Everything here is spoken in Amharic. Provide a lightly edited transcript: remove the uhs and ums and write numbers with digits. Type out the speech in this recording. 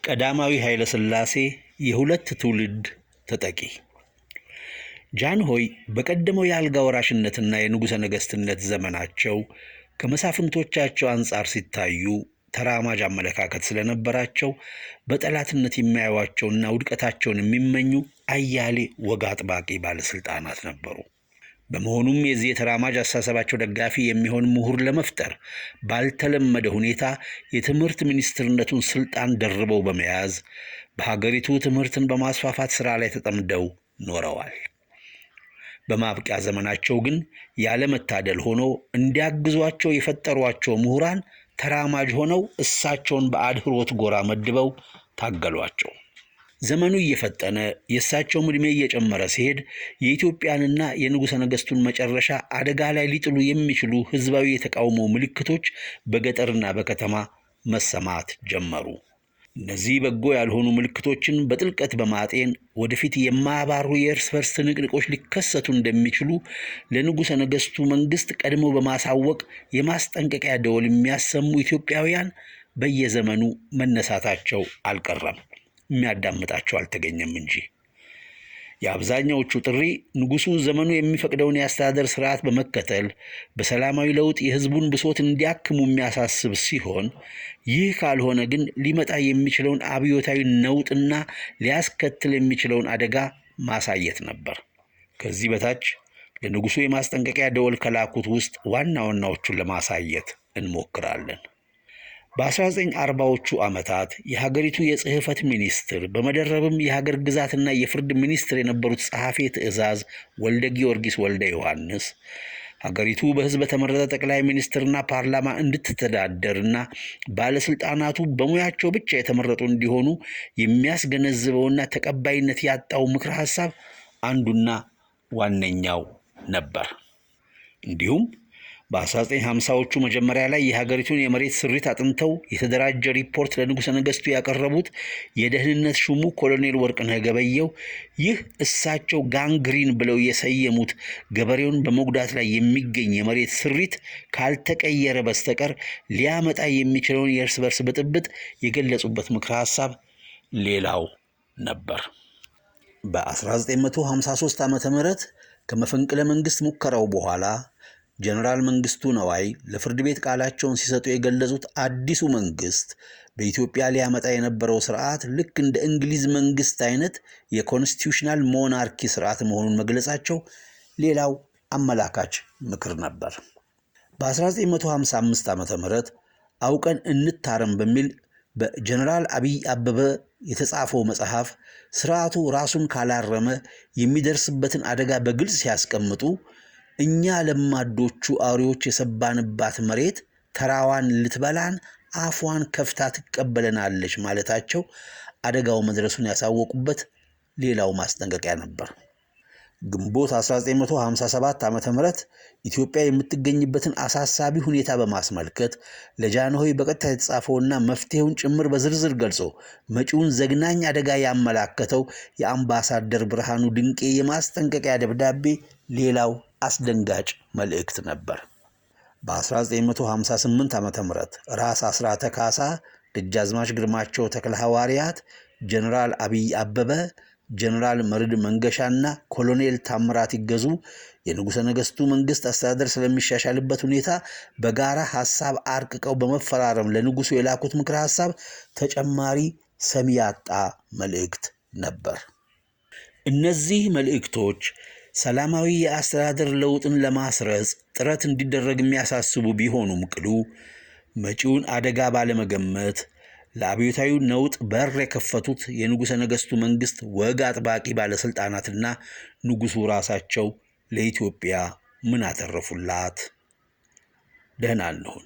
ቀዳማዊ ኃይለ ሥላሴ የሁለት ትውልድ ተጠቂ። ጃንሆይ በቀደመው የአልጋ ወራሽነትና የንጉሠ ነገሥትነት ዘመናቸው ከመሳፍንቶቻቸው አንጻር ሲታዩ ተራማጅ አመለካከት ስለነበራቸው በጠላትነት የሚያዩዋቸውና ውድቀታቸውን የሚመኙ አያሌ ወግ አጥባቂ ባለሥልጣናት ነበሩ። በመሆኑም የዚህ የተራማጅ አስተሳሰባቸው ደጋፊ የሚሆን ምሁር ለመፍጠር ባልተለመደ ሁኔታ የትምህርት ሚኒስትርነቱን ስልጣን ደርበው በመያዝ በሀገሪቱ ትምህርትን በማስፋፋት ሥራ ላይ ተጠምደው ኖረዋል። በማብቂያ ዘመናቸው ግን ያለመታደል ሆኖ እንዲያግዟቸው የፈጠሯቸው ምሁራን ተራማጅ ሆነው እሳቸውን በአድህሮት ጎራ መድበው ታገሏቸው። ዘመኑ እየፈጠነ የእሳቸውም ዕድሜ እየጨመረ ሲሄድ የኢትዮጵያንና የንጉሠ ነገሥቱን መጨረሻ አደጋ ላይ ሊጥሉ የሚችሉ ሕዝባዊ የተቃውሞ ምልክቶች በገጠርና በከተማ መሰማት ጀመሩ። እነዚህ በጎ ያልሆኑ ምልክቶችን በጥልቀት በማጤን ወደፊት የማያባሩ የእርስ በርስ ትንቅንቆች ሊከሰቱ እንደሚችሉ ለንጉሠ ነገሥቱ መንግሥት ቀድሞ በማሳወቅ የማስጠንቀቂያ ደወል የሚያሰሙ ኢትዮጵያውያን በየዘመኑ መነሳታቸው አልቀረም። የሚያዳምጣቸው አልተገኘም እንጂ። የአብዛኛዎቹ ጥሪ ንጉሡ ዘመኑ የሚፈቅደውን የአስተዳደር ስርዓት በመከተል በሰላማዊ ለውጥ የሕዝቡን ብሶት እንዲያክሙ የሚያሳስብ ሲሆን፣ ይህ ካልሆነ ግን ሊመጣ የሚችለውን አብዮታዊ ነውጥና ሊያስከትል የሚችለውን አደጋ ማሳየት ነበር። ከዚህ በታች ለንጉሡ የማስጠንቀቂያ ደወል ከላኩት ውስጥ ዋና ዋናዎቹን ለማሳየት እንሞክራለን። በ1940ዎቹ ዓመታት የሀገሪቱ የጽሕፈት ሚኒስትር በመደረብም የሀገር ግዛትና የፍርድ ሚኒስትር የነበሩት ጸሐፌ ትእዛዝ ወልደ ጊዮርጊስ ወልደ ዮሐንስ ሀገሪቱ በሕዝብ በተመረጠ ጠቅላይ ሚኒስትርና ፓርላማ እንድትተዳደርና ባለስልጣናቱ በሙያቸው ብቻ የተመረጡ እንዲሆኑ የሚያስገነዝበውና ተቀባይነት ያጣው ምክረ ሐሳብ አንዱና ዋነኛው ነበር። እንዲሁም በ1950ዎቹ መጀመሪያ ላይ የሀገሪቱን የመሬት ስሪት አጥንተው የተደራጀ ሪፖርት ለንጉሠ ነገሥቱ ያቀረቡት የደህንነት ሹሙ ኮሎኔል ወርቅነህ ገበየሁ ይህ እሳቸው ጋንግሪን ብለው የሰየሙት ገበሬውን በመጉዳት ላይ የሚገኝ የመሬት ስሪት ካልተቀየረ በስተቀር ሊያመጣ የሚችለውን የእርስ በርስ ብጥብጥ የገለጹበት ምክረ ሐሳብ ሌላው ነበር። በ1953 ዓ ም ከመፈንቅለ መንግሥት ሙከራው በኋላ ጀነራል መንግስቱ ነዋይ ለፍርድ ቤት ቃላቸውን ሲሰጡ የገለጹት አዲሱ መንግስት በኢትዮጵያ ሊያመጣ የነበረው ስርዓት ልክ እንደ እንግሊዝ መንግስት አይነት የ constitutional monarchy ስርዓት መሆኑን መግለጻቸው ሌላው አመላካች ምክር ነበር። በ1955 ዓ ም አውቀን እንታረም በሚል በጀነራል አብይ አበበ የተጻፈው መጽሐፍ ስርዓቱ ራሱን ካላረመ የሚደርስበትን አደጋ በግልጽ ሲያስቀምጡ እኛ ለማዶቹ አውሬዎች የሰባንባት መሬት ተራዋን ልትበላን አፏን ከፍታ ትቀበለናለች ማለታቸው አደጋው መድረሱን ያሳወቁበት ሌላው ማስጠንቀቂያ ነበር። ግንቦት 1957 ዓ ም ኢትዮጵያ የምትገኝበትን አሳሳቢ ሁኔታ በማስመልከት ለጃንሆይ በቀጥታ የተጻፈውና መፍትሄውን ጭምር በዝርዝር ገልጾ መጪውን ዘግናኝ አደጋ ያመላከተው የአምባሳደር ብርሃኑ ድንቄ የማስጠንቀቂያ ደብዳቤ ሌላው አስደንጋጭ መልእክት ነበር። በ1958 ዓ ም ራስ አስራተ ካሳ፣ ደጃዝማች ግርማቸው ተክለ ሐዋርያት፣ ጀነራል አብይ አበበ፣ ጀነራል መርድ መንገሻና ኮሎኔል ታምራት ይገዙ የንጉሠ ነገሥቱ መንግሥት አስተዳደር ስለሚሻሻልበት ሁኔታ በጋራ ሐሳብ አርቅቀው በመፈራረም ለንጉሡ የላኩት ምክረ ሐሳብ ተጨማሪ ሰሚ ያጣ መልእክት ነበር። እነዚህ መልእክቶች ሰላማዊ የአስተዳደር ለውጥን ለማስረጽ ጥረት እንዲደረግ የሚያሳስቡ ቢሆኑም ቅሉ መጪውን አደጋ ባለመገመት ለአብዮታዊ ነውጥ በር የከፈቱት የንጉሠ ነገሥቱ መንግሥት ወግ አጥባቂ ባለሥልጣናትና ንጉሡ ራሳቸው ለኢትዮጵያ ምን አተረፉላት? ደህና እንሁን።